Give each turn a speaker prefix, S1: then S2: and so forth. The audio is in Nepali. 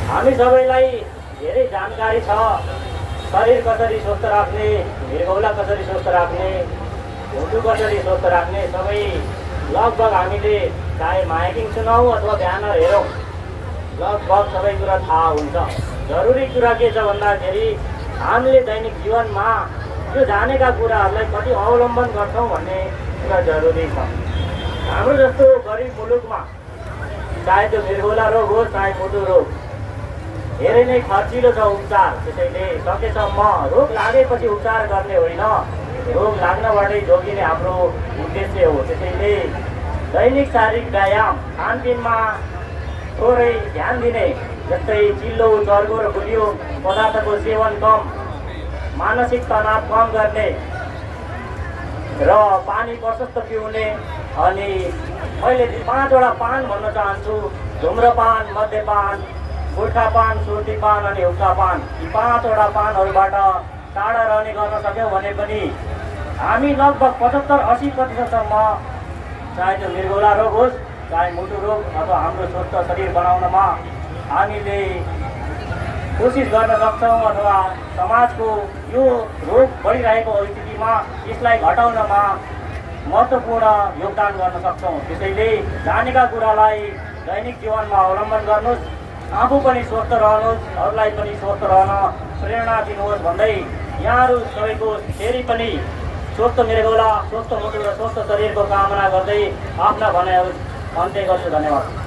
S1: हामी सबैलाई धेरै जानकारी छ शरीर कसरी स्वस्थ राख्ने, मृगौला कसरी स्वस्थ राख्ने, मुटु कसरी स्वस्थ राख्ने सबै लगभग हामीले चाहे माइकिङ सुनाऊ अथवा ब्यानर हेरौँ लगभग सबै कुरा थाहा हुन्छ। जरुरी कुरा के छ भन्दाखेरि हामीले दैनिक जीवनमा यो जानेका कुराहरूलाई कति अवलम्बन गर्छौँ भन्ने कुरा जरुरी छ। हाम्रो जस्तो गरिब मुलुकमा चाहे त्यो मृगौला रोग होस् चाहे मुटु रोग धेरै नै खर्चिलो छ उपचार। त्यसैले सकेसम्म रोग लागेपछि उपचार गर्ने होइन, रोग लाग्नबाटै जोगिने हाम्रो उद्देश्य हो। त्यसैले दैनिक शारीरिक व्यायाम, खानपिनमा थोरै ध्यान दिने, जस्तै चिल्लो चर्को र गुलियो पदार्थको सेवन कम, मानसिक तनाव कम गर्ने र पानी प्रशस्त पिउने। अनि मैले 5वटा पान भन्न चाहन्छु। धुम्रपान, मद्यपान, गुटखापान, सुर्तीपान अनि हुक्कापान। यी 5वटा पानहरूबाट टाढा रहने गर्न सक्यौँ भने पनि हामी लगभग 75-80%सम्म चाहे त्यो मृगौला रोग होस् चाहे मुटु रोग अथवा हाम्रो स्वस्थ शरीर बनाउनमा हामीले कोसिस गर्न सक्छौँ अथवा समाजको यो रोग बढिरहेको स्थितिमा यसलाई घटाउनमा महत्त्वपूर्ण योगदान गर्न सक्छौँ। त्यसैले जानेका कुरालाई दैनिक जीवनमा अवलम्बन गर्नुहोस्, आफू पनि स्वस्थ रहनुहोस्, अरूलाई पनि स्वस्थ रहन प्रेरणा दिनुहोस् भन्दै यहाँहरू सबैको फेरि पनि स्वस्थ मृगौला, स्वस्थ मुटु र स्वस्थ शरीरको कामना गर्दै आफ्ना भनाइहरू अन्त्य गर्छु। धन्यवाद।